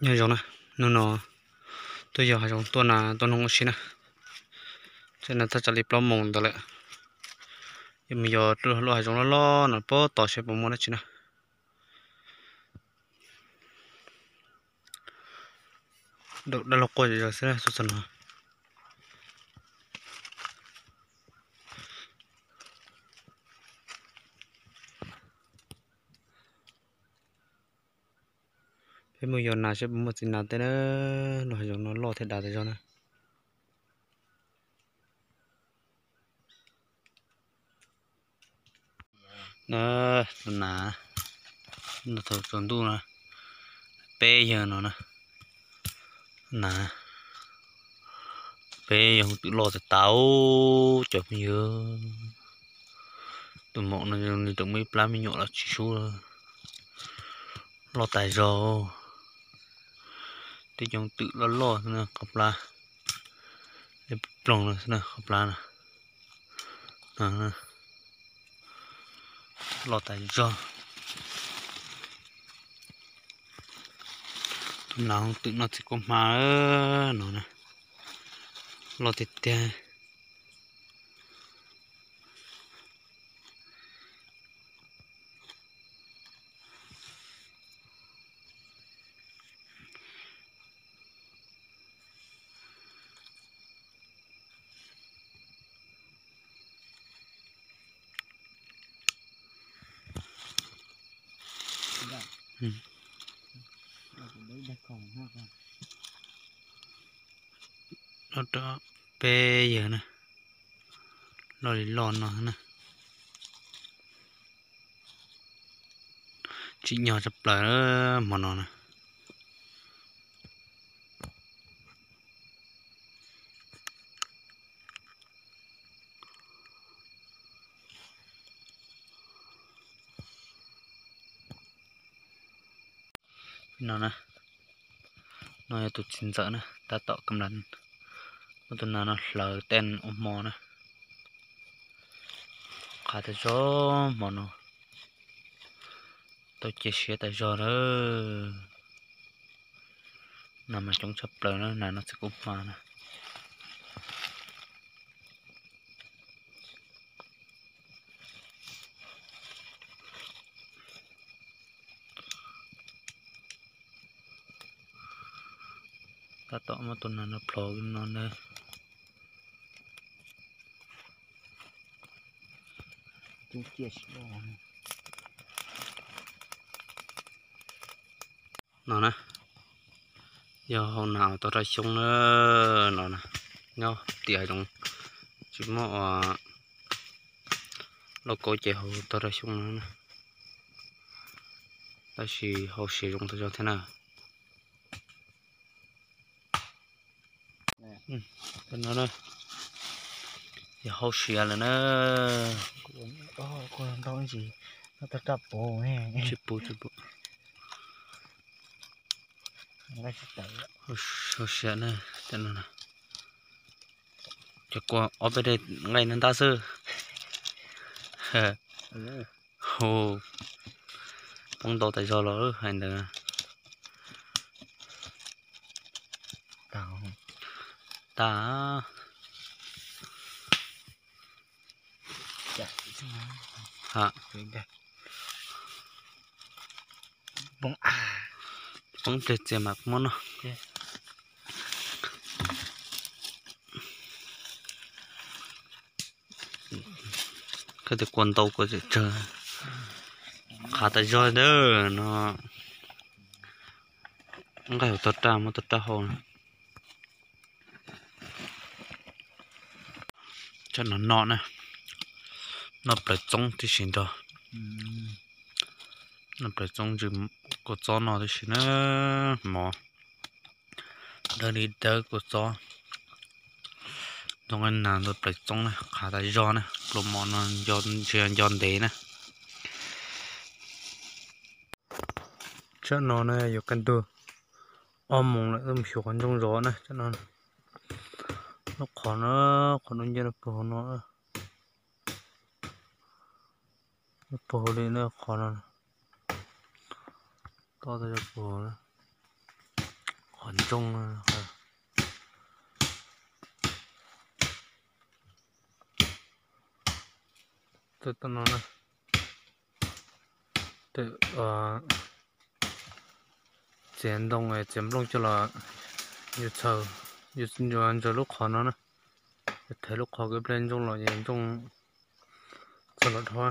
Nyob zoo na, hnub no tuaj yos hav zoov tuaj nas tuaj noog ua si na. Txij no txog tsaws li plaub moos ntawd lawm. Yuav mus yos luaj hav zoov loj loj no puag tod seb puas muaj dab tsi na. Dab laug quaj zom zaws xwb txog no. Peb mus yos nas seb puas muaj txiv nas tej na. Luaj hav zoov no loj thiab dav tas zog na. Na, tus nas no thaum tsaus ntuj no, peb yawg no na, nas, peb yawg hoov twm loj tas tas cov phooj ywg. Tus maum no nws tseem muaj ib plab me nyuam los tsis sub, loj tas zog. Tej yawg hoov twm loj loj xwb na qhov plab, ploog no xwb na qhov plab na. Loj tas zog. Tus nas hoov twm no txiv kuj hma no na, loj tiag tiag. Loj rau peb yawg na, loj li loj no na. Tsim nyog tshaj plaws hmo no na. No na, no yog tus txiv ntxawm na, tab tom kam las muab tus nas no hlawv tej ua hmo na. Qhav tas zog hmo no, tau cia siab tas zog lawm. Nas mas coob tshaj plaws na, nas no txiv kuj hma na. Tab tom muab tus nas no plhov no na. No na, yog hau nas tau rau xyoob na, no na, nyob tim hav zoov tsis muaj ua lauj kaub ces hau tau rau xyoob no na, tab sis hau siav zoo tau zog thiab na. No na, yog hau siav lawm na. Tsis puv, tsis puv. Hau siav na, cov kua ob peb daim nqaij ntab ntab xwb. Hu, poob ntau tas zog los hais ntawd. Tag. Ha, poob pliag txias mas muab noj. Koj tias kua ntau kua tseem tsawg, qhav tas zog ntawd no, nqaij hauv tog raj muab tog raj hau na. Tsam no noj na, noj plaws txoob tib si nrog, noj plaws txoob ntsws kua txob no tib si na, mov dawb li dawb kua txob, ntxoov nas ntua plaws txoob na, qhav tas zog na, pluas mov no ntsia nco ntev na. Tsam no na yuav kaj ntug ob moos lawm, tuaj mus xyuas qhov ntsoog zov na. Tsam no lub qhov no, qhov no nce puag hauv no, puag hauv li na qhov no, to tas zog puag hauv na. Ntsoog, txawm tom no na, txiav ntoo txiav nplooj coj los, yus txhaws, yus ntsaws lub qhov no na, yus thaiv lub qhov kwv pliaj ntsoog los ces ntsoog txog los dhau,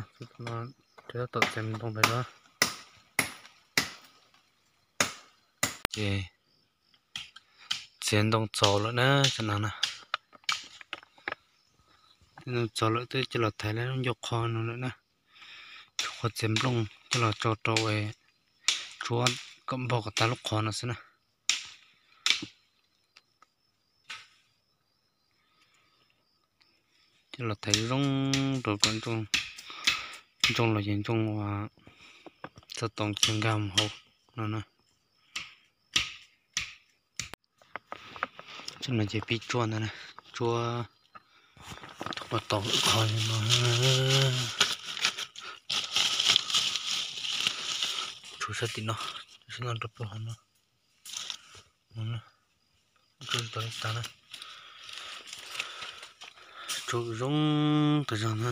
tab tom txiav ntoo tas zog. Ces txiav ntoo txaus lawm na, tam no na, txiav ntoo txaus lawm twb coj los thaiv lub ncauj qhov no lawm na, qhov txiav nplooj coj los tso rau tsuab kom npog kom tag lub qhov no xwb na. Coj los thaiv zoo rau kom ntsoog los ces ntsoog ua txoj too cia nkag mus hauv no na. Tam no ces pib tsuab ntawd na, tsuab ua tau lawm qhov no, tshuav sab tim no, sab no rau puag hauv no, tsuab tau li tas na, tsuab zoo tas zog na.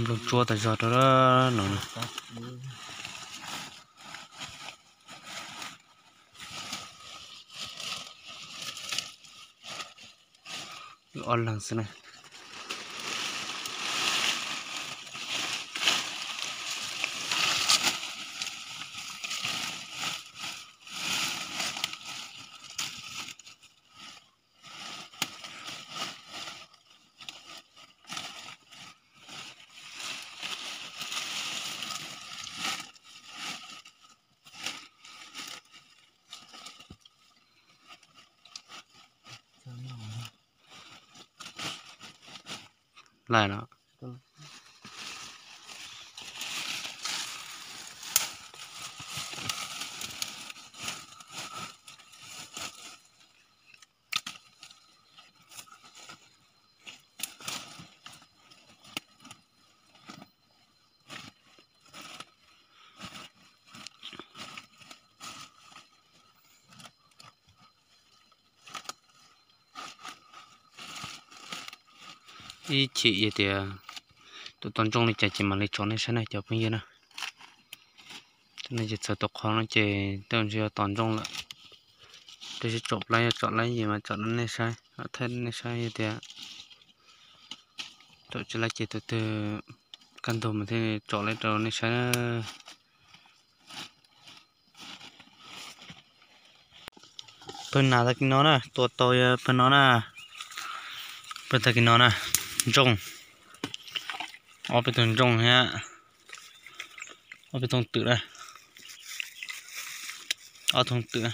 Nplooj tsuab tas zog rau no. Ob leeg xwb na. Laij no. Ib chim yog tias tus tau ntsooj li cas ces mam li tsom nej saib na cov phooj ywg na. Tam no ces txawm tus qhov no ces tej zaum ntshe yuav tos ntsooj lawm. Tab sis tsom plab yuav tsom lab yim mas tsom rau nej saib, thaij nej saib yog tias tsom tsis lab ces tus twg kaj ntug mas thiaj tsom lab rau nej saib. Pawg nas tag kis no na, tua tau yog pawg no na, pawg tag kis no na, ntsooj, ob peb tug ntsooj thiab ob peb thooj twm na, ob thooj twm,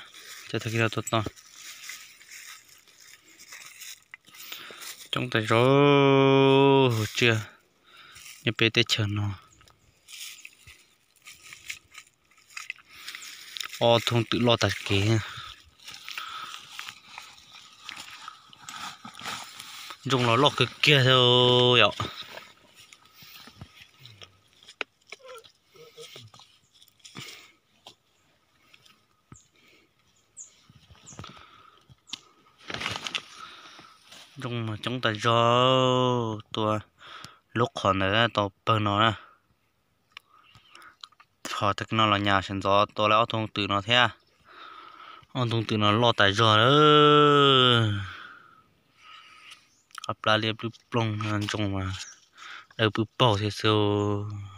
cov tag kis no tua tau. Coob tas zog hauv tsiaj nyob peb teb chaws no. Ob thooj twm loj tag kev. Ntsooj los loj kawg kiag thiab yom. Ntsooj mas coob tas zog, tua lub qhov ntawd tau pawg no na. Ho tag kis no los nyas sawv ntxov tua lawm ob thooj twm no thiab. Ob thooj twm no loj tas zog lawm. Qhov plab liab plwb ploog, ntsooj mas dawb pwb paug thiab xwb.